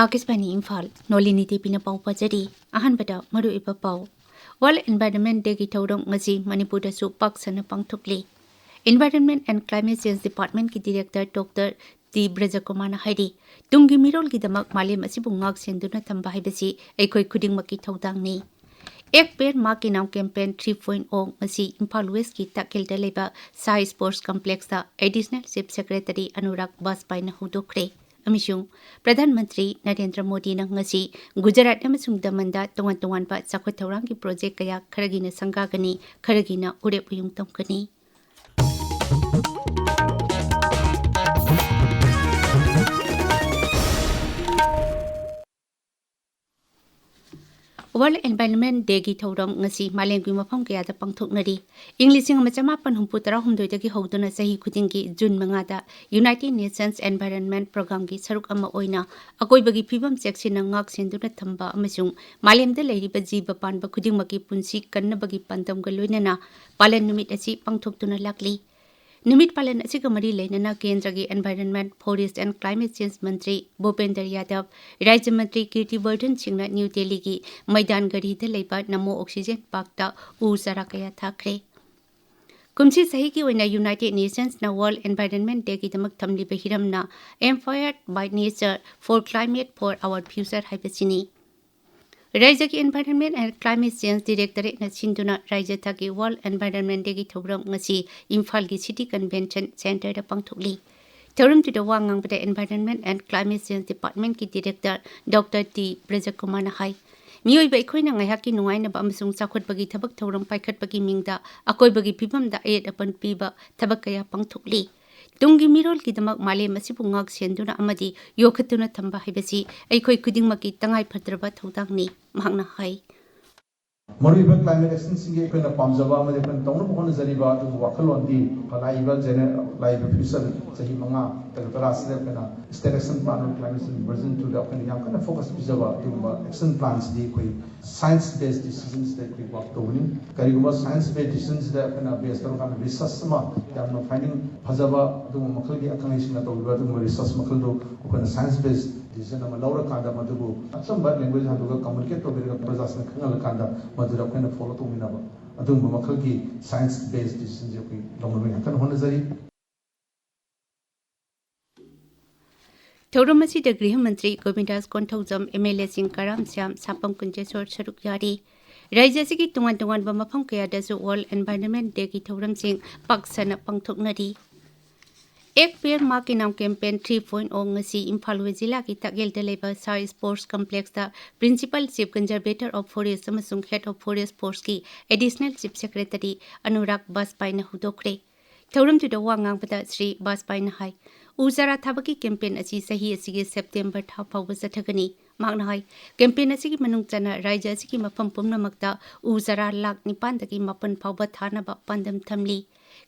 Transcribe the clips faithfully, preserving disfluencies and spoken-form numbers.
ꯑꯥꯀꯥꯁꯕꯥꯅꯤ ꯏꯝꯐꯥꯜ, ꯅꯣꯂꯤꯅꯤ ꯗꯦꯕꯤꯅ ꯄꯥꯎ ꯄꯥꯖꯔꯤ꯫ ꯑꯍꯥꯟꯕꯗ ꯃꯔꯨꯑꯣꯏꯕ ꯄꯥꯎ꯫ World Environment Day ꯒꯤ ꯊꯧꯔꯝ ꯉꯁꯤ ꯃꯅꯤꯄꯨꯔꯗꯁꯨ ꯄꯥꯛ ꯁꯟꯅ ꯄꯥꯡꯊꯣꯛꯂꯤ꯫ Environment and Climate Change Department ꯀꯤ Director Doctor ꯇꯤ ꯕ꯭ꯔꯖꯀꯨꯃꯥꯔꯅ ꯍꯥꯏꯔꯤ, ꯇꯨꯡꯒꯤ ꯃꯤꯔꯣꯜꯒꯤꯗꯃꯛ ꯃꯥꯂꯦꯝ ꯑꯁꯤꯕꯨ ꯉꯥꯛ ꯁꯦꯟꯗꯨꯅ ꯊꯝꯕ ꯍꯥꯏꯕꯁꯤ ꯑꯩꯈꯣꯏ ꯈꯨꯗꯤꯡꯃꯛꯀꯤ ꯊꯧꯗꯥꯡꯅꯤ꯫ Ek Ped Maa Ke Naam campaign three point oh ꯉꯁꯤ ꯏꯝꯐꯥꯜ ꯋꯦꯁꯀꯤ ꯇꯥꯛꯀꯤꯜꯗ ꯂꯩꯕ SAI sports ꯀꯝꯄ꯭ꯂꯦꯛꯁꯇ Additional Chief Secretary Anurag ꯕꯥꯖꯄꯥꯏꯅ ꯍꯧꯗꯣꯛꯈ꯭ꯔꯦ꯫ ꯑꯃꯁꯨꯡ ꯄ꯭ꯔꯙꯥꯟ ꯃꯟꯇ꯭ꯔꯤ ꯅꯔꯦꯟꯗ꯭ꯔ ꯃꯣꯗꯤꯅ ꯉꯁꯤ ꯒꯨꯖꯔꯥꯠ ꯑꯃꯁꯨꯡ ꯗꯃꯟꯗ ꯇꯣꯉꯥꯟ ꯇꯣꯉꯥꯟꯕ ꯆꯥꯎꯈꯠ ꯊꯧꯔꯥꯡꯒꯤ ꯄ꯭ꯔꯣꯖꯦꯛ ꯀꯌꯥ, ꯈꯔꯒꯤꯅ ꯁꯪꯒꯥꯒꯅꯤ, ꯈꯔꯒꯤꯅ ꯎꯔꯦꯞ ꯎꯌꯨꯡ ꯇꯝꯒꯅꯤ꯫ World Environment Day ꯒꯤ ꯊꯧꯔꯝ ꯉꯁꯤ ꯃꯥꯂꯦꯝꯒꯤ ꯃꯐꯝ ꯀꯌꯥꯗ ꯄꯥꯡꯊꯣꯛꯅꯔꯤ꯫ ꯏꯪ ꯂꯤꯁꯤꯡ ꯑꯃ ꯆꯃꯥꯄꯟ ꯍꯨꯝꯐꯨ ꯇꯔꯥꯍꯨꯝꯗꯣꯏꯗꯒꯤ ꯍꯧꯗꯨꯅ ꯆꯍꯤ ꯈꯨꯗꯤꯡꯒꯤ ꯖꯨꯟ ꯃꯉꯥꯗ United Nations Environment Programme ꯒꯤ ꯁꯔꯨꯛ ꯑꯃ ꯑꯣꯏꯅ ꯑꯀꯣꯏꯕꯒꯤ ꯐꯤꯕꯝ ꯆꯦꯛꯁꯤꯟꯅ ꯉꯥꯛ ꯁꯦꯟꯗꯨꯅ ꯊꯝꯕ ꯑꯃꯁꯨꯡ ꯃꯥꯂꯦꯝꯗ ꯂꯩꯔꯤꯕ ꯖꯤꯕ ꯄꯥꯟꯕ ꯈꯨꯗꯤꯡꯃꯛꯀꯤ ꯄꯨꯟꯁꯤ ꯀꯟꯅꯕꯒꯤ ꯄꯥꯟꯗꯝꯒ ꯂꯣꯏꯅꯅ ꯄꯥꯂꯟ ꯅꯨꯃꯤꯠ ꯑꯁꯤ ꯄꯥꯡꯊꯣꯛꯇꯨꯅ ꯂꯥꯛꯂꯤ꯫ ꯅꯨꯃꯤꯠ ꯄꯥꯂꯟ ꯑꯁꯤꯒ ꯃꯔꯤ ꯂꯩꯅꯅ ꯀꯦꯟꯗ꯭ꯔꯒꯤ Environment, Forest and Climate Change ꯃꯟꯇ꯭ꯔꯤ ꯚꯨꯄꯦꯟꯗ꯭ꯔ ꯌꯥꯗꯕ, ꯔꯥꯖ꯭ꯌ ꯃꯟꯇ꯭ꯔꯤ ꯀꯤꯔꯇꯤꯕꯔꯙꯟ ꯁꯤꯡꯅ ꯅ꯭ꯌꯨ ꯗꯦꯜꯂꯤꯒꯤ ꯃꯩꯗꯥꯟ ꯒꯥꯔꯤꯗ ꯂꯩꯕ ꯅꯃꯣ ꯑꯣꯛꯁꯤꯖꯦꯟ ꯄꯥꯔꯛꯇ ꯎ ꯆꯥꯔꯥ ꯀꯌꯥ ꯊꯥꯈ꯭ꯔꯦ꯫ ꯀꯨꯝꯁꯤ ꯆꯍꯤꯒꯤ ꯑꯣꯏꯅ United Nations ꯅ World Environment Day ꯒꯤꯗꯃꯛ ꯊꯝꯂꯤꯕ ꯍꯤꯔꯝꯅ Empowered by Nature for Climate for Our Future ꯍꯥꯏꯕꯁꯤꯅꯤ꯫ ꯔꯥꯖ꯭ꯌꯒꯤ Environment and Climate Change Directorate ꯅ ꯁꯤꯟꯗꯨꯅ ꯔꯥꯖ꯭ꯌ ꯊꯥꯛꯀꯤ World Environment Day ꯒꯤ ꯊꯧꯔꯝ ꯉꯁꯤ ꯏꯝꯐꯥꯜꯒꯤ City Convention Centre ꯗ ꯄꯥꯡꯊꯣꯛꯂꯤ꯫ ꯊꯧꯔꯝꯗꯨꯗ ꯋꯥ ꯉꯥꯡꯕꯗ Environment and Climate Change Department ꯀꯤ Director Doctor ꯇꯤ ꯕ꯭ꯔꯖꯀꯨꯃꯥꯔꯅ ꯍꯥꯏ, ꯃꯤꯑꯣꯏꯕ ꯑꯩꯈꯣꯏꯅ ꯉꯥꯏꯍꯥꯛꯀꯤ ꯅꯨꯡꯉꯥꯏꯅꯕ ꯑꯃꯁꯨꯡ ꯆꯥꯎꯈꯠꯄꯒꯤ ꯊꯕꯛ ꯊꯧꯔꯝ ꯄꯥꯏꯈꯠꯄꯒꯤ ꯃꯤꯡꯗ ꯑꯀꯣꯏꯕꯒꯤ ꯐꯤꯕꯝꯗ ꯑꯌꯦꯠ ꯑꯄꯟ ꯄꯤꯕ ꯊꯕꯛ ꯀꯌꯥ ꯄꯥꯡꯊꯣꯛꯂꯤ꯫ ꯇꯨꯡꯒꯤ ꯃꯤꯔꯣꯜꯒꯤꯗꯃꯛ ꯃꯥꯂꯦꯝ ꯑꯁꯤꯕꯨ ꯉꯥꯛ ꯁꯦꯟꯗꯨꯅ ꯑꯃꯗꯤ ꯌꯣꯛꯈꯠꯇꯨꯅ ꯊꯝꯕ ꯍꯥꯏꯕꯁꯤ ꯑꯩꯈꯣꯏ ꯈꯨꯗꯤꯡꯃꯛꯀꯤ ꯇꯉꯥꯏ ꯐꯗ꯭ꯔꯕ ꯊꯧꯗꯥꯡꯅꯤ, ꯃꯍꯥꯛꯅ ꯍꯥꯏ꯫ ꯃꯔꯨꯑꯣꯏꯕ climate actionꯁꯤꯡꯒꯤ ꯑꯩꯈꯣꯏꯅ ꯄꯥꯝꯖꯕ ꯑꯃꯗꯤ ꯑꯩꯈꯣꯏꯅ ꯇꯧꯅꯕ ꯍꯣꯠꯅꯖꯔꯤꯕ ꯑꯗꯨꯒꯨꯝꯕ ꯋꯥꯈꯜꯂꯣꯟꯗꯤ ꯂꯥꯛꯏꯕ gener-, ꯂꯥꯛꯏꯕ future ꯆꯍꯤ ꯃꯉꯥ, ꯇꯔꯥ, ꯇꯔꯥꯁꯤꯗ ꯑꯩꯈꯣꯏꯅ State Action Plan on Climate Change version two ꯗ ꯑꯩꯈꯣꯏꯅ ꯌꯥꯝ ꯀꯟꯅ focus ꯄꯤꯖꯕ ꯑꯗꯨꯒꯨꯝꯕ action planꯁꯤꯗꯤ ꯑꯩꯈꯣꯏ science based decisionꯁꯤꯗ ꯑꯩꯈꯣꯏ work ꯇꯧꯒꯅꯤ꯫ ꯀꯔꯤꯒꯨꯝꯕ science based decisionꯁꯤꯗ ꯑꯩꯈꯣꯏꯅ base ꯇꯧꯔꯀꯥꯟꯗ research ꯑꯃ ꯌꯥꯝꯅ finding ꯐꯖꯕ ꯑꯗꯨꯒꯨꯝꯕ ꯃꯈꯜꯒꯤ ꯑꯈꯪ ꯑꯍꯩꯁꯤꯡꯅ ꯇꯧꯔꯤꯕ ꯑꯗꯨꯒꯨꯝꯕ research ꯃꯈꯜꯗꯨ ꯑꯩꯈꯣꯏꯅ science based ꯗꯤꯁꯤꯖꯟ ꯑꯃ ꯂꯧꯔꯀꯥꯟꯗ ꯃꯗꯨꯕꯨ ꯑꯆꯝꯕ ꯂꯦꯡꯒ꯭ꯋꯦꯖ ꯑꯗꯨꯒ ꯀꯝꯃꯨꯅꯤꯀꯦꯠ ꯇꯧꯕꯤꯔꯒ ꯄ꯭ꯔꯖꯥꯁꯤꯡꯅ ꯈꯪꯍꯜꯂꯀꯥꯟꯗ ꯃꯗꯨꯗ ꯑꯩꯈꯣꯏꯅ ꯐꯣꯂꯣ ꯇꯧꯃꯤꯟꯅꯕ, ꯑꯗꯨꯒꯨꯝꯕ ꯃꯈꯜꯒꯤ ꯁꯥꯏꯟꯁ ꯕꯦꯁ ꯗꯤꯁꯤꯖꯟꯁꯦ ꯑꯩꯈꯣꯏ ꯂꯧꯅꯕꯒꯤ ꯍꯥꯏꯐꯦꯠ ꯍꯣꯠꯅꯖꯔꯤ꯫ ꯊꯧꯔꯝ ꯑꯁꯤꯗ ꯒ꯭ꯔꯤꯍ ꯃꯟꯇ꯭ꯔꯤ ꯒꯣꯕꯤꯟꯗꯥꯁ ꯀꯣꯟꯊꯧꯖꯝ, ꯑꯦꯝ ꯑꯦꯜ ꯑꯦꯁꯤꯡ ꯀꯔꯥꯝ ꯁ꯭ꯌꯥꯝ, ꯁꯥꯄꯝ ꯀꯨꯟꯖꯦꯁꯣꯔ ꯁꯔꯨꯛ ꯌꯥꯔꯤ꯫ ꯔꯥꯖ꯭ꯌ ꯑꯁꯤꯒꯤ ꯇꯣꯉꯥꯟ ꯇꯣꯉꯥꯟꯕ ꯃꯐꯝ ꯀꯌꯥꯗꯁꯨ ꯋꯥꯔꯜ ꯑꯦꯟꯚꯥꯏꯔꯟꯃꯦꯟ ꯗꯦꯒꯤ ꯊꯧꯔꯝꯁꯤꯡ ꯄꯥꯛ ꯁꯟꯅ ꯄꯥꯡꯊꯣꯛꯅꯔꯤ꯫ ꯑꯦꯛ ꯄꯦꯔ ꯃꯥ ꯀꯦ ꯅꯥꯝ ꯀꯦꯝꯄꯦꯟ ꯊ꯭ꯔꯤ ꯄꯣꯏꯟ ꯑꯣ ꯉꯁꯤ ꯏꯝꯐꯥꯜ ꯋꯦꯁ ꯖꯤꯂꯥꯒꯤ ꯇꯥꯛꯌꯦꯜꯗ ꯂꯩꯕ ꯁꯥꯏ ꯁ꯭ꯄꯣꯔꯠꯁ ꯀꯝꯄ꯭ꯂꯦꯛꯁꯇ Principal Chief Conservator of Forest ꯑꯃꯁꯨꯡ Head of Forest Forceꯀꯤ Additional Chief Secretary ꯑꯅꯨꯔꯥꯒ ꯕꯥꯖꯄꯥꯏꯅ ꯍꯧꯗꯣꯛꯈ꯭ꯔꯦ꯫ ꯊꯧꯔꯝꯗꯨꯗ ꯋꯥ ꯉꯥꯡꯕꯗ ꯁ꯭ꯔꯤ ꯕꯥꯖꯄꯥꯏꯅ ꯍꯥꯏ, ꯎ ꯆꯥꯔꯥ ꯊꯥꯕꯒꯤ ꯀꯦꯝꯄꯦꯟ ꯑꯁꯤ ꯆꯍꯤ ꯑꯁꯤꯒꯤ ꯁꯦꯞꯇꯦꯝꯕꯔ ꯊꯥ ꯐꯥꯎꯕ ꯆꯠꯊꯒꯅꯤ꯫ ꯃꯍꯥꯛꯅ ꯍꯥꯏ, ꯀꯦꯝꯄꯦꯟ ꯑꯁꯤꯒꯤ ꯃꯅꯨꯡ ꯆꯟꯅ ꯔꯥꯖ꯭ꯌ ꯑꯁꯤꯒꯤ ꯃꯐꯝ ꯄꯨꯝꯅꯃꯛꯇ ꯎ ꯆꯥꯔꯥ ꯂꯥꯈ ꯅꯤꯄꯥꯟꯗꯒꯤ ꯃꯥꯄꯟ ꯐꯥꯎꯕ ꯊꯥꯅꯕ ꯄꯥꯟꯗꯝ ꯊꯝꯂꯤ꯫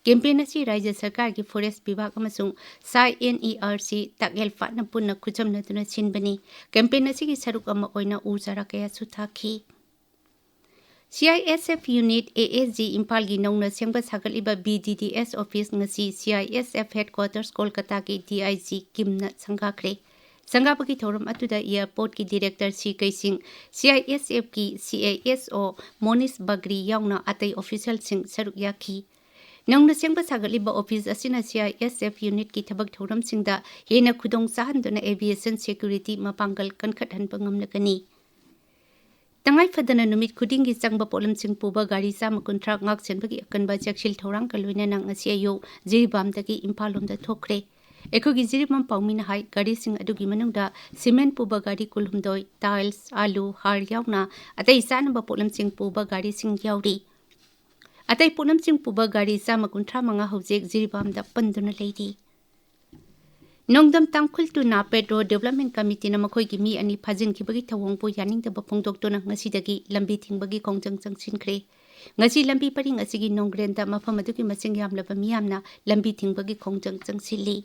ꯀꯦꯝꯄꯦꯟ ꯑꯁꯤ ꯔꯥꯖ꯭ꯌ ꯁꯔꯀꯥꯔꯒꯤ ꯐꯣꯔꯦꯁ ꯕꯤꯚꯥꯒ ꯑꯃꯁꯨꯡ ꯁꯥꯏ ꯑꯦꯟ ꯏ ꯑꯥꯔ ꯁꯤ ꯇꯥꯛꯌꯦꯜ ꯄꯥꯠꯅ ꯄꯨꯟꯅ ꯈꯨꯠꯁꯝꯅꯗꯨꯅ ꯁꯤꯟꯕꯅꯤ꯫ ꯀꯦꯝꯄꯦꯟ ꯑꯁꯤꯒꯤ ꯁꯔꯨꯛ ꯑꯃ ꯑꯣꯏꯅ ꯎ ꯆꯥꯔꯥ ꯀꯌꯥꯁꯨ ꯊꯥꯈꯤ꯫ C I S F unit, A S G, ꯏꯝꯐꯥꯜꯒꯤ ꯅꯧꯅ ꯁꯦꯝꯒꯠ ꯁꯥꯒꯠꯂꯤꯕ ꯕꯤ ꯗꯤ ꯗꯤ ꯑꯦꯁ ꯑꯣꯐꯤꯁ ꯉꯁꯤ C I S F ꯍꯦꯗꯀ꯭ꯋꯥꯇꯔꯁ ꯀꯣꯜꯀꯇꯥꯒꯤ D I G ꯀꯤꯝꯅ ꯁꯪꯒꯥꯈ꯭ꯔꯦ꯫ ꯁꯪꯒꯥꯕꯒꯤ ꯊꯧꯔꯝ ꯑꯗꯨꯗ ꯑꯦꯌꯔꯄꯣꯔꯠꯀꯤ ꯗꯤꯔꯦꯛꯇꯔ ꯁꯤ ꯀꯩꯁꯤꯡ, C I S ꯑꯦꯐꯀꯤ C I ꯑꯦꯁ ꯑꯣ ꯃꯣꯅꯤꯁ ꯕꯒ꯭ꯔꯤ ꯌꯥꯎꯅ ꯑꯇꯩ ꯑꯣꯐꯤꯁꯤꯌꯦꯜꯁꯤꯡ ꯁꯔꯨꯛ ꯌꯥꯈꯤ꯫ ꯅꯧꯅ ꯁꯦꯝꯒꯠ ꯁꯥꯒꯠꯂꯤꯕ ꯑꯣꯐꯤꯁ ꯑꯁꯤꯅ ꯁꯤ ꯑꯥꯏ ꯑꯦꯁ ꯑꯦꯐ ꯌꯨꯅꯤꯠꯀꯤ ꯊꯕꯛ ꯊꯧꯔꯝꯁꯤꯡꯗ ꯍꯦꯟꯅ ꯈꯨꯗꯣꯡ ꯆꯥꯍꯟꯗꯨꯅ ꯑꯦꯚꯤꯌꯦꯁꯟ ꯁꯦꯀ꯭ꯌꯨꯔꯤꯇꯤ ꯃꯄꯥꯡꯒꯜ ꯀꯟꯈꯠꯍꯟꯕ ꯉꯝꯂꯒꯅꯤ꯫ ꯇꯉꯥꯏ ꯐꯗꯅ ꯅꯨꯃꯤꯠ ꯈꯨꯗꯤꯡꯒꯤ ꯆꯪꯕ ꯄꯣꯠꯂꯝꯁꯤꯡ ꯄꯨꯕ ꯒꯥꯔꯤ ꯆꯥꯝꯃ ꯀꯨꯟꯊ꯭ꯔꯥ ꯉꯥꯛ ꯁꯦꯟꯕꯒꯤ ꯑꯀꯟꯕ ꯆꯦꯛꯁꯤꯜ ꯊꯧꯔꯥꯡꯒ ꯂꯣꯏꯅꯅ ꯉꯁꯤ ꯑꯌꯨꯛ ꯖꯤꯔꯤꯕꯥꯝꯗꯒꯤ ꯏꯝꯐꯥꯜ ꯂꯣꯝꯗ ꯊꯣꯛꯈ꯭ꯔꯦ꯫ ꯑꯩꯈꯣꯏꯒꯤ ꯖꯤꯔꯤꯕꯥꯝ ꯄꯥꯎꯃꯤꯅ ꯍꯥꯏ, ꯒꯥꯔꯤꯁꯤꯡ ꯑꯗꯨꯒꯤ ꯃꯅꯨꯡꯗ ꯁꯤꯃꯦꯟ ꯄꯨꯕ ꯒꯥꯔꯤ ꯀꯨꯜꯍꯨꯝꯗꯣꯏ, ꯇꯥꯏꯜꯁ, ꯑꯥꯂꯨ, ꯍꯥꯔ ꯌꯥꯎꯅ ꯑꯇꯩ ꯆꯥꯅꯕ ꯄꯣꯠꯂꯝꯁꯤꯡ ꯄꯨꯕ ꯒꯥꯔꯤꯁꯤꯡ ꯌꯥꯎꯔꯤ꯫ ꯑꯇꯩ ꯄꯣꯠꯂꯝꯁꯤꯡ ꯄꯨꯕ ꯒꯥꯔꯤ ꯆꯥꯝꯃ ꯀꯨꯟꯊ꯭ꯔꯥ ꯃꯉꯥ ꯍꯧꯖꯤꯛ ꯖꯤꯔꯤꯕꯥꯝꯗ ꯄꯟꯗꯨꯅ ꯂꯩꯔꯤ꯫ ꯅꯣꯡꯗꯝ ꯇꯥꯡꯈꯨꯜ to ꯅꯥꯄꯦꯠ ꯔꯣꯗ ꯗꯤꯕꯦꯂꯞꯃꯦꯟ ꯀꯃꯤꯇꯤꯅ ꯃꯈꯣꯏꯒꯤ ꯃꯤ ꯑꯅꯤ ꯐꯥꯖꯤꯟꯈꯤꯕꯒꯤ ꯊꯧꯑꯣꯡꯕꯨ ꯌꯥꯅꯤꯡꯗꯕ ꯐꯣꯡꯗꯣꯛꯇꯨꯅ ꯉꯁꯤꯗꯒꯤ ꯂꯝꯕꯤ ꯊꯤꯡꯕꯒꯤ ꯈꯣꯡꯖꯪ ꯆꯪꯁꯤꯟꯈ꯭ꯔꯦ꯫ ꯉꯁꯤ ꯂꯝꯕꯤ ꯄꯔꯤꯡ ꯑꯁꯤꯒꯤ ꯅꯣꯡꯒ꯭ꯔꯦꯟꯗ ꯃꯐꯝ ꯑꯗꯨꯒꯤ ꯃꯁꯤꯡ ꯌꯥꯝꯂꯕ ꯃꯤꯌꯥꯝꯅ ꯂꯝꯕꯤ ꯊꯤꯡꯕꯒꯤ ꯈꯣꯡꯖꯪ ꯆꯪꯁꯤꯜꯂꯤ꯫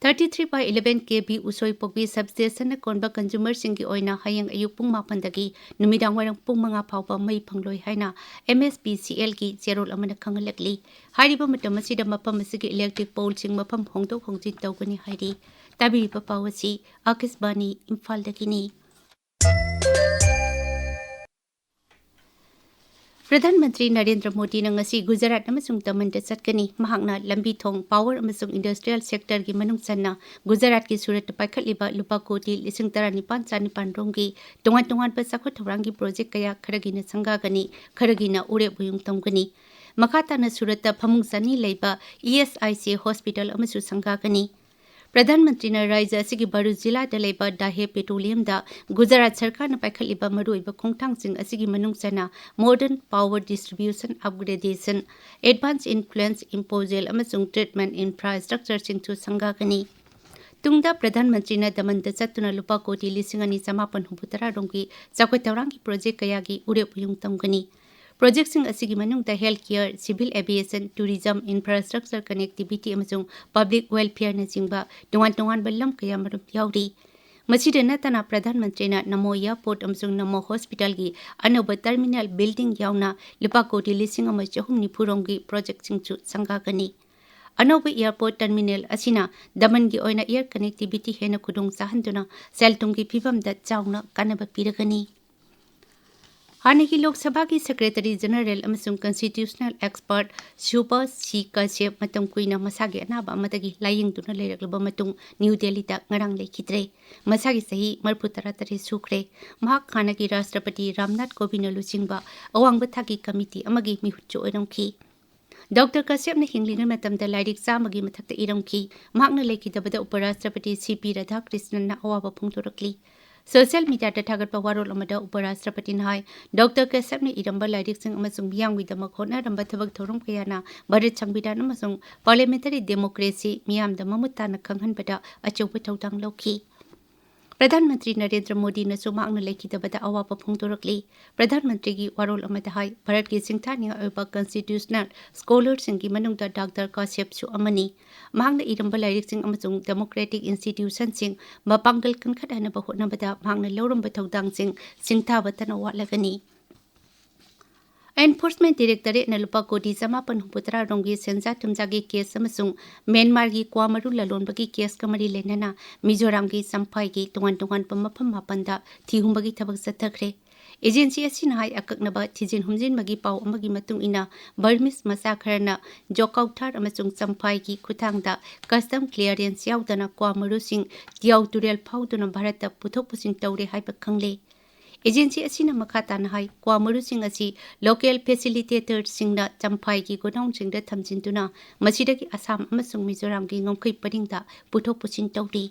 Thirty three by eleven K V ꯎꯁꯣꯏꯄꯣꯛꯄꯤ ꯁꯕꯁ꯭ꯇꯦꯁꯟꯅ ꯀꯣꯟꯕ ꯀꯟꯖꯨꯃꯔꯁꯤꯡꯒꯤ ꯑꯣꯏꯅ ꯍꯌꯦꯡ ꯑꯌꯨꯛ ꯄꯨꯡ ꯃꯥꯄꯟꯗꯒꯤ ꯅꯨꯃꯤꯗꯥꯡ ꯋꯥꯏꯔꯝ ꯄꯨꯡ ꯃꯉꯥ ꯐꯥꯎꯕ ꯃꯩ ꯐꯪꯂꯣꯏ ꯍꯥꯏꯅ M S P C L ꯒꯤ ꯆꯦꯔꯣꯜ ꯑꯃꯅ ꯈꯪꯍꯜꯂꯛꯂꯤ꯫ ꯍꯥꯏꯔꯤꯕ ꯃꯇꯝ ꯑꯁꯤꯗ ꯃꯐꯝ ꯑꯁꯤꯒꯤ ꯏꯂꯦꯛꯇ꯭ꯔꯤꯛ ꯄꯣꯜꯁꯤꯡ ꯃꯐꯝ ꯍꯣꯡꯗꯣꯛ ꯍꯣꯡꯖꯤꯟ ꯇꯧꯒꯅꯤ ꯍꯥꯏꯔꯤ꯫ ꯇꯥꯕꯤꯔꯤꯕ ꯄꯥꯎ ꯑꯁꯤ ꯑꯥꯀꯥꯁꯕꯥꯅꯤ ꯏꯝꯐꯥꯜꯗꯒꯤꯅꯤ꯫ ꯄ꯭ꯔꯙꯥꯟ ꯃꯟꯇ꯭ꯔꯤ ꯅꯔꯦꯟꯗ꯭ꯔ ꯃꯣꯗꯤꯅ ꯉꯁꯤ ꯒꯨꯖꯔꯥꯠ ꯑꯃꯁꯨꯡ ꯗꯃꯟꯗ ꯆꯠꯀꯅꯤ꯫ ꯃꯍꯥꯛꯅ ꯂꯝꯕꯤ ꯊꯣꯡ, power ꯑꯃꯁꯨꯡ industrial sectorꯒꯤ ꯃꯅꯨꯡ ꯆꯟꯅ ꯒꯨꯖꯔꯥꯠꯀꯤ ꯁꯨꯔꯠꯇ ꯄꯥꯏꯈꯠꯂꯤꯕ ꯂꯨꯄꯥ ꯀꯣꯇꯤ ꯂꯤꯁꯤꯡ ꯇꯔꯥꯅꯤꯄꯥꯟ ꯆꯥꯅꯤꯄꯥꯟ ꯔꯣꯝꯒꯤ ꯇꯣꯉꯥꯟ ꯇꯣꯉꯥꯟꯕ ꯆꯥꯎꯈꯠ ꯊꯧꯔꯥꯡꯒꯤ project ꯀꯌꯥ ꯈꯔꯒꯤꯅ ꯁꯪꯒꯥꯒꯅꯤ, ꯈꯔꯒꯤꯅ ꯎꯔꯦꯞ ꯎꯌꯨꯡ ꯇꯝꯒꯅꯤ꯫ ꯃꯈꯥ ꯇꯥꯅ ꯁꯨꯔꯠꯇ ꯐꯃꯨꯡ ꯆꯅꯤ ꯂꯩꯕ E S I C hospital ꯑꯃꯁꯨ ꯁꯪꯒꯥꯒꯅꯤ꯫ ꯄ꯭ꯔꯙꯥꯟ ꯃꯟꯇ꯭ꯔꯤꯅ ꯔꯥꯖ꯭ꯌ ꯑꯁꯤꯒꯤ ꯚꯔꯨꯆ ꯖꯤꯂꯥꯗ ꯂꯩꯕ ꯗꯥꯍꯦ petroleumꯗ ꯒꯨꯖꯔꯥꯠ ꯁꯔꯀꯥꯔꯅ ꯄꯥꯏꯈꯠꯂꯤꯕ ꯃꯔꯨꯑꯣꯏꯕ ꯈꯣꯡꯊꯥꯡꯁꯤꯡ ꯑꯁꯤꯒꯤ ꯃꯅꯨꯡ ꯆꯟꯅ modern power distribution upgradation, advance effluent disposal ꯑꯃꯁꯨꯡ treatment infrastructureꯁꯤꯡꯁꯨ ꯁꯪꯒꯥꯒꯅꯤ꯫ ꯇꯨꯡꯗ ꯄ꯭ꯔꯙꯥꯟ ꯃꯟꯇ꯭ꯔꯤꯅ ꯗꯃꯟꯗ ꯆꯠꯇꯨꯅ ꯂꯨꯄꯥ ꯀꯣꯇꯤ ꯂꯤꯁꯤꯡ ꯑꯅꯤ ꯆꯥꯃꯥꯄꯟ ꯍꯨꯝꯐꯨꯇꯔꯥ ꯔꯣꯝꯒꯤ ꯆꯥꯎꯈꯠ ꯊꯧꯔꯥꯡꯒꯤ project ꯀꯌꯥꯒꯤ ꯎꯔꯦꯞ ꯎꯌꯨꯡ ꯇꯝꯒꯅꯤ꯫ Projectꯁꯤꯡ ꯑꯁꯤꯒꯤ ꯃꯅꯨꯡꯗ health care, civil aviation, tourism, infrastructure connectivity ꯑꯃꯁꯨꯡ public welfareꯅꯆꯤꯡꯕ ꯇꯣꯉꯥꯟ ꯇꯣꯉꯥꯟꯕ ꯂꯝ ꯀꯌꯥꯃꯔꯨꯝ ꯌꯥꯎꯔꯤ꯫ ꯃꯁꯤꯗ ꯅꯠꯇꯅ ꯄ꯭ꯔꯙꯥꯟ ꯃꯟꯇ꯭ꯔꯤꯅ ꯅꯃꯣ airport ꯑꯃꯁꯨꯡ ꯅꯃꯣ hospitalꯒꯤ ꯑꯅꯧꯕ terminal building ꯌꯥꯎꯅ ꯂꯨꯄꯥ ꯀꯣꯇꯤ ꯂꯤꯁꯤꯡ ꯑꯃ ꯆꯍꯨꯝ ꯅꯤꯐꯨ ꯔꯣꯝꯒꯤ projectꯁꯤꯡꯁꯨ ꯁꯪꯒꯥꯒꯅꯤ꯫ ꯑꯅꯧꯕ airport terminal ꯑꯁꯤꯅ ꯗꯃꯟꯒꯤ ꯑꯣꯏꯅ air connectivity ꯍꯦꯟꯅ ꯈꯨꯗꯣꯡ ꯆꯥꯍꯟꯗꯨꯅ ꯁꯦꯜ ꯊꯨꯝꯒꯤ ꯐꯤꯕꯝꯗ ꯆꯥꯎꯅ ꯀꯥꯟꯅꯕ ꯄꯤꯔꯒꯅꯤ꯫ ꯍꯥꯟꯅꯒꯤ ꯂꯣꯛ ꯁꯚꯥꯒꯤ Secretary General ꯑꯃꯁꯨꯡ constitutional expert ꯁꯨꯕꯥꯁ ꯁꯤ ꯀꯥꯁ꯭ꯌꯞ ꯃꯇꯝ ꯀꯨꯏꯅ ꯃꯁꯥꯒꯤ ꯑꯅꯥꯕ ꯑꯃꯗꯒꯤ ꯂꯥꯌꯦꯡꯗꯨꯅ ꯂꯩꯔꯛꯂꯕ ꯃꯇꯨꯡ ꯅ꯭ꯌꯨ ꯗꯦꯜꯂꯤꯗ ꯉꯔꯥꯡ ꯂꯩꯈꯤꯗ꯭ꯔꯦ꯫ ꯃꯁꯥꯒꯤ ꯆꯍꯤ ꯃꯔꯤꯐꯨ ꯇꯔꯥ ꯇꯔꯦꯠ ꯁꯨꯈ꯭ꯔꯦ꯫ ꯃꯍꯥꯛ ꯍꯥꯟꯅꯒꯤ ꯔꯥꯁꯇ꯭ꯔꯄꯇꯤ ꯔꯥꯝꯅꯥꯊ ꯀꯣꯕꯤꯟꯗ ꯂꯨꯆꯤꯡꯕ ꯑꯋꯥꯡꯕ ꯊꯥꯛꯀꯤ committee ꯑꯃꯒꯤ ꯃꯤꯍꯨꯠꯁꯨ ꯑꯣꯏꯔꯝꯈꯤ꯫ ꯗꯣꯛꯇꯔ ꯀꯥꯁ꯭ꯌꯞꯅ ꯍꯤꯡꯂꯤꯉꯩ ꯃꯇꯝꯗ ꯂꯥꯏꯔꯤꯛ ꯆꯥꯝꯃꯒꯤ ꯃꯊꯛꯇ ꯏꯔꯝꯈꯤ꯫ ꯃꯍꯥꯛꯅ ꯂꯩꯈꯤꯗꯕꯗ ꯎꯄꯔꯥꯁꯇ꯭ꯔꯄꯇꯤ ꯁꯤ ꯄꯤ ꯔꯥꯙꯥꯀ꯭ꯔꯤꯁꯅꯟꯅ ꯑꯋꯥꯕ ꯐꯣꯡꯗꯣꯔꯛꯂꯤ꯫ Social mediaꯗ ꯊꯥꯒꯠꯄ ꯋꯥꯔꯣꯜ ꯑꯃꯗ ꯎꯄꯔꯥꯁꯇ꯭ꯔꯄꯇꯤꯅ ꯍꯥꯏ, ꯗꯣꯛꯇꯔ ꯀꯥꯁ꯭ꯌꯞꯅ ꯏꯔꯝꯕ ꯂꯥꯏꯔꯤꯛꯁꯤꯡ ꯑꯃꯁꯨꯡ ꯃꯤꯌꯥꯝꯒꯤꯗꯃꯛ ꯍꯣꯠꯅꯔꯝꯕ ꯊꯕꯛ ꯊꯧꯔꯝ ꯀꯌꯥꯅ ꯚꯥꯔꯠ ꯁꯪꯕꯤꯙꯥꯟ ꯑꯃꯁꯨꯡ parliamentary democracy ꯃꯤꯌꯥꯝꯗ ꯃꯃꯨꯠ ꯇꯥꯅ ꯈꯪꯍꯟꯕꯗ ꯑꯆꯧꯕ ꯊꯧꯗꯥꯡ ꯂꯧꯈꯤ꯫ ꯄ꯭ꯔꯙꯥꯟ ꯃꯟꯇ꯭ꯔꯤ ꯅꯔꯦꯟꯗ꯭ꯔ ꯃꯣꯗꯤꯅꯁꯨ ꯃꯍꯥꯛꯅ ꯂꯩꯈꯤꯗꯕꯗ ꯑꯋꯥꯕ ꯐꯣꯡꯗꯣꯔꯛꯂꯤ꯫ ꯄ꯭ꯔꯙꯥꯟ ꯃꯟꯇ꯭ꯔꯤꯒꯤ ꯋꯥꯔꯣꯜ ꯑꯃꯗ ꯍꯥꯏ, ꯚꯥꯔꯠꯀꯤ ꯁꯤꯡꯊꯥꯅꯤꯡꯉꯥꯏ ꯑꯣꯏꯕ constitutional scholarꯁꯤꯡꯒꯤ ꯃꯅꯨꯡꯗ ꯗꯥꯛꯇꯔ ꯀꯥꯁ꯭ꯌꯞꯁꯨ ꯑꯃꯅꯤ꯫ ꯃꯍꯥꯛꯅ ꯏꯔꯝꯕ ꯂꯥꯏꯔꯤꯛꯁꯤꯡ ꯑꯃꯁꯨꯡ democratic institutionꯁꯤꯡ ꯃꯄꯥꯡꯒꯜ ꯀꯟꯈꯠꯍꯟꯅꯕ ꯍꯣꯠꯅꯕꯗ ꯃꯍꯥꯛꯅ ꯂꯧꯔꯝꯕ ꯊꯧꯗꯥꯡꯁꯤꯡ ꯁꯤꯡꯊꯥꯕꯇꯅ ꯋꯥꯠꯂꯒꯅꯤ꯫ Enforcement Directorate-ꯅ ꯂꯨꯄꯥ ꯀꯣꯇꯤ ꯆꯃꯥꯄꯟ ꯍꯨꯝꯐꯨꯇꯔꯥ ꯔꯣꯝꯒꯤ ꯁꯦꯟꯖꯥ ꯊꯨꯝꯖꯥꯒꯤ ꯀꯦꯁ ꯑꯃꯁꯨꯡ ꯃ꯭ꯌꯥꯟꯃꯥꯔꯒꯤ ꯀ꯭ꯋꯥ ꯃꯔꯨ ꯂꯂꯣꯟꯕꯒꯤ ꯀꯦꯁꯀ ꯃꯔꯤ ꯂꯩꯅꯅ ꯃꯤꯖꯣꯔꯥꯝꯒꯤ ꯆꯝꯐꯥꯏꯒꯤ ꯇꯣꯉꯥꯟ ꯇꯣꯉꯥꯟꯕ ꯃꯐꯝ ꯃꯥꯄꯟꯗ ꯊꯤꯍꯨꯝꯕꯒꯤ ꯊꯕꯛ ꯆꯠꯊꯈ꯭ꯔꯦ꯫ ꯑꯦꯖꯦꯟꯁꯤ ꯑꯁꯤꯅ ꯍꯥꯏ, ꯑꯀꯛꯅꯕ ꯊꯤꯖꯤꯟ ꯍꯨꯝꯖꯤꯟꯕꯒꯤ ꯄꯥꯎ ꯑꯃꯒꯤ ꯃꯇꯨꯡ ꯏꯟꯅ, ꯕꯔꯃꯤꯁ ꯃꯆꯥ ꯈꯔꯅ ꯖꯣꯀꯥꯎꯊꯥꯔ ꯑꯃꯁꯨꯡ ꯆꯝꯐꯥꯏꯒꯤ ꯈꯨꯠꯊꯥꯡꯗ ꯀꯁꯇꯝ ꯀ꯭ꯂꯤꯌꯥꯔꯦꯟꯁ ꯌꯥꯎꯗꯅ ꯀ꯭ꯋꯥ ꯃꯔꯨꯁꯤꯡ ꯇꯤꯌꯥꯎ ꯇꯨꯔꯦꯜ ꯐꯥꯎꯗꯨꯅ ꯚꯥꯔꯠꯇ ꯄꯨꯊꯣꯛ ꯄꯨꯁꯤꯟ ꯇꯧꯔꯦ ꯍꯥꯏꯕ ꯈꯪꯂꯦ꯫ ꯑꯦꯖꯦꯟꯁꯤ ꯑꯁꯤꯅ ꯃꯈꯥ ꯇꯥꯅ ꯍꯥꯏ, ꯀ꯭ꯋꯥ ꯃꯔꯨꯁꯤꯡ ꯑꯁꯤ ꯂꯣꯀꯦꯜ ꯐꯦꯁꯤꯂꯤꯇꯦꯇꯔꯁꯤꯡꯅ ꯆꯝꯐꯥꯏꯒꯤ ꯒꯣꯗꯥꯎꯟꯁꯤꯡꯗ ꯊꯝꯖꯤꯟꯗꯨꯅ ꯃꯁꯤꯗꯒꯤ ꯑꯁꯥꯝ ꯑꯃꯁꯨꯡ ꯃꯤꯖꯣꯔꯥꯝꯒꯤ ꯉꯝꯈꯩ ꯄꯔꯤꯡꯗ ꯄꯨꯊꯣꯛ ꯄꯨꯁꯤꯟ ꯇꯧꯔꯤ꯫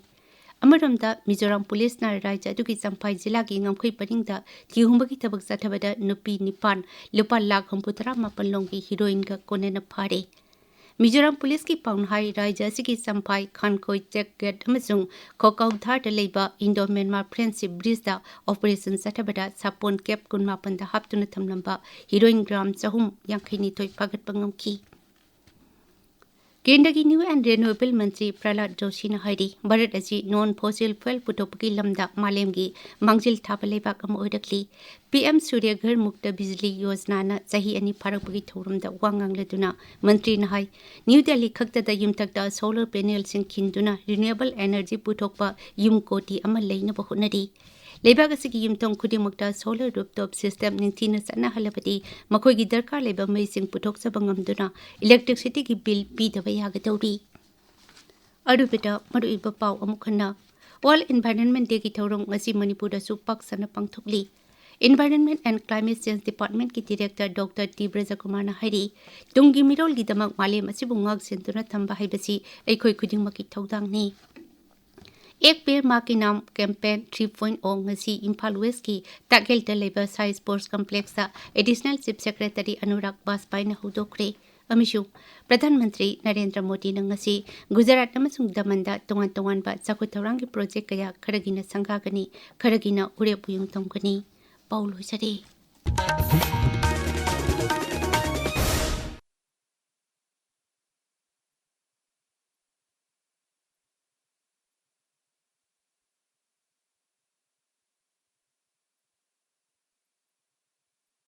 ꯑꯃꯔꯣꯝꯗ, ꯃꯤꯖꯣꯔꯥꯝ ꯄꯨꯂꯤꯁꯅ ꯔꯥꯖ꯭ꯌ ꯑꯗꯨꯒꯤ ꯆꯝꯐꯥꯏ ꯖꯤꯂꯥꯒꯤ ꯉꯝꯈꯩ ꯄꯔꯤꯡꯗ ꯊꯤꯍꯨꯝꯕꯒꯤ ꯊꯕꯛ ꯆꯠꯊꯕꯗ ꯅꯨꯄꯤ ꯅꯤꯄꯥꯟ ꯂꯨꯄꯥ ꯂꯥꯈ ꯍꯨꯝꯐꯨꯇꯔꯥ ꯃꯥꯄꯟ ꯂꯣꯝꯒꯤ ꯍꯤꯔꯣꯏꯟꯒ ꯀꯣꯟꯅꯅ ꯐꯥꯔꯦ꯫ ꯃꯤꯖꯣꯔꯥꯝ ꯄꯨꯂꯤꯁꯀꯤ ꯄꯥꯎꯅ ꯍꯥꯏ, ꯔꯥꯖ꯭ꯌ ꯑꯁꯤꯒꯤ ꯆꯝꯐꯥꯏ, ꯈꯥꯟꯈꯣꯏ ꯆꯦꯛ ꯒꯦꯠ ꯑꯃꯁꯨꯡ ꯈꯣꯀꯥꯎꯊꯥꯔꯗ ꯂꯩꯕ ꯏꯟꯗꯣ ꯃ꯭ꯌꯥꯟꯃꯥꯔ ꯐ꯭ꯔꯦꯟꯗꯁꯤꯞ ꯕ꯭ꯔꯤꯖꯇ ꯑꯣꯄꯔꯦꯁꯟ ꯆꯠꯊꯕꯗ ꯁꯥꯄꯣꯟ ꯀꯦꯞ ꯀꯨꯟꯃꯥꯄꯟꯗ ꯍꯥꯞꯇꯨꯅ ꯊꯝꯂꯝꯕ ꯍꯤꯔꯣꯏꯟ ꯒ꯭ꯔꯥꯝ ꯆꯍꯨꯝ ꯌꯥꯡꯈꯩ ꯅꯤꯊꯣꯏ ꯐꯥꯒꯠꯄ ꯉꯝꯈꯤ꯫ ꯀꯦꯟꯗ꯭ꯔꯒꯤ ꯅ꯭ꯌꯨ ꯑꯦꯟ ꯔꯤꯅ꯭ꯌꯨꯑꯦꯕꯜ ꯃꯟꯇ꯭ꯔꯤ ꯄ꯭ꯔꯍꯂꯥꯗ ꯖꯣꯁꯤꯅ ꯍꯥꯏꯔꯤ, ꯚꯥꯔꯠ ꯑꯁꯤ ꯅꯣꯟ ꯐꯣꯁꯤꯜ ꯐ꯭ꯌꯨꯑꯦꯜ ꯄꯨꯊꯣꯛꯄꯒꯤ ꯂꯝꯗ ꯃꯥꯂꯦꯝꯒꯤ ꯃꯥꯡꯖꯤꯜ ꯊꯥꯕ ꯂꯩꯕꯥꯛ ꯑꯃ ꯑꯣꯏꯔꯛꯂꯤ꯫ ꯄꯤ ꯑꯦꯝ ꯁꯨꯔ꯭ꯌ ꯘꯔ ꯃꯨꯛꯇ ꯕꯤꯖꯂꯤ ꯌꯣꯖꯅꯥꯅ ꯆꯍꯤ ꯑꯅꯤ ꯐꯥꯔꯛꯄꯒꯤ ꯊꯧꯔꯝꯗ ꯋꯥ ꯉꯥꯡꯂꯗꯨꯅ ꯃꯟꯇ꯭ꯔꯤꯅ ꯍꯥꯏ, ꯅ꯭ꯌꯨ ꯗꯦꯜꯂꯤ ꯈꯛꯇꯗ ꯌꯨꯝꯊꯛꯇ ꯁꯣꯂꯔ ꯄꯦꯅꯦꯜꯁꯤꯡ ꯈꯤꯟꯗꯨꯅ ꯔꯤꯅ꯭ꯌꯨꯑꯦꯕꯜ ꯑꯦꯅꯔꯖꯤ ꯄꯨꯊꯣꯛꯄ ꯌꯨꯝ ꯀꯣꯇꯤ ꯑꯃ ꯂꯩꯅꯕ ꯍꯣꯠꯅꯔꯤ꯫ ꯂꯩꯕꯥꯛ ꯑꯁꯤꯒꯤ ꯌꯨꯝꯊꯣꯡ ꯈꯨꯗꯤꯡꯃꯛꯇ ꯁꯣꯂꯔ ꯔꯨꯐꯇꯣꯞ ꯁꯤꯁꯇꯦꯝ ꯅꯤꯡꯊꯤꯅ ꯆꯠꯅꯍꯜꯂꯕꯗꯤ ꯃꯈꯣꯏꯒꯤ ꯗꯔꯀꯥꯔ ꯂꯩꯕ ꯃꯩꯁꯤꯡ ꯄꯨꯊꯣꯛꯆꯕ ꯉꯝꯗꯨꯅ ꯏꯂꯦꯛꯇ꯭ꯔꯤꯁꯤꯇꯤꯒꯤ ꯕꯤꯜ ꯄꯤꯗꯕ ꯌꯥꯒꯗꯧꯔꯤ꯫ ꯑꯔꯣꯏꯕꯗ ꯃꯔꯨꯑꯣꯏꯕ ꯄꯥꯎ ꯑꯃꯨꯛ ꯍꯟꯅ꯫ ꯋꯥꯔꯜꯗ ꯏꯟꯚꯥꯏꯔꯟꯃꯦꯟꯠ ꯗꯦꯒꯤ ꯊꯧꯔꯝ ꯉꯁꯤ ꯃꯅꯤꯄꯨꯔꯗꯁꯨ ꯄꯥꯛ ꯁꯟꯅ ꯄꯥꯡꯊꯣꯛꯂꯤ꯫ ꯏꯟꯚꯥꯏꯔꯟꯃꯦꯟꯠ ꯑꯦꯟ ꯀ꯭ꯂꯥꯏꯃꯦꯠ ꯆꯦꯟꯖ ꯗꯤꯄꯥꯔꯠꯃꯦꯟꯠꯀꯤ ꯗꯤꯔꯦꯛꯇꯔ ꯗꯣꯛꯇꯔ ꯇꯤ ꯕ꯭ꯔꯖꯀꯨꯃꯥꯔꯅ ꯍꯥꯏꯔꯤ, ꯇꯨꯡꯒꯤ ꯃꯤꯔꯣꯜꯒꯤꯗꯃꯛ ꯃꯥꯂꯦꯝ ꯑꯁꯤꯕꯨ ꯉꯥꯛ ꯁꯦꯟꯗꯨꯅ ꯊꯝꯕ ꯍꯥꯏꯕꯁꯤ ꯑꯩꯈꯣꯏ ꯈꯨꯗꯤꯡꯃꯛꯀꯤ ꯊꯧꯗꯥꯡꯅꯤ꯫ ꯑꯦꯛ ꯄꯦꯔ ꯃꯥ ꯀꯤ ꯅꯥꯝ ꯀꯦꯝꯄꯦꯟ ꯊ꯭ꯔꯤ ꯄꯣꯏꯟꯠ ꯑꯣ ꯉꯁꯤ ꯏꯝꯐꯥꯜ ꯋꯦꯁꯀꯤ ꯇꯥꯛꯌꯦꯜꯗ ꯂꯩꯕ SAI sports ꯀꯝꯄ꯭ꯂꯦꯛꯁꯇ additional chief secretary Anurag ꯕꯥꯖꯄꯥꯏꯅ ꯍꯧꯗꯣꯛꯈ꯭ꯔꯦ꯫ ꯑꯃꯁꯨꯡ ꯄ꯭ꯔꯙꯥꯟ ꯃꯟꯇ꯭ꯔꯤ ꯅꯔꯦꯟꯗ꯭ꯔ ꯃꯣꯗꯤꯅ ꯉꯁꯤ ꯒꯨꯖꯔꯥꯠ ꯑꯃꯁꯨꯡ ꯗꯃꯟꯗ ꯇꯣꯉꯥꯟ ꯇꯣꯉꯥꯟꯕ ꯆꯥꯎꯈꯠ ꯊꯧꯔꯥꯡꯒꯤ ꯄ꯭ꯔꯣꯖꯦꯛ ꯀꯌꯥ ꯈꯔꯒꯤꯅ ꯁꯪꯒꯥꯒꯅꯤ, ꯈꯔꯒꯤꯅ ꯎꯔꯦꯞ ꯎꯌꯨꯡ ꯊꯝꯒꯅꯤ꯫ ꯄꯥꯎ ꯂꯣꯏꯖꯔꯦ꯫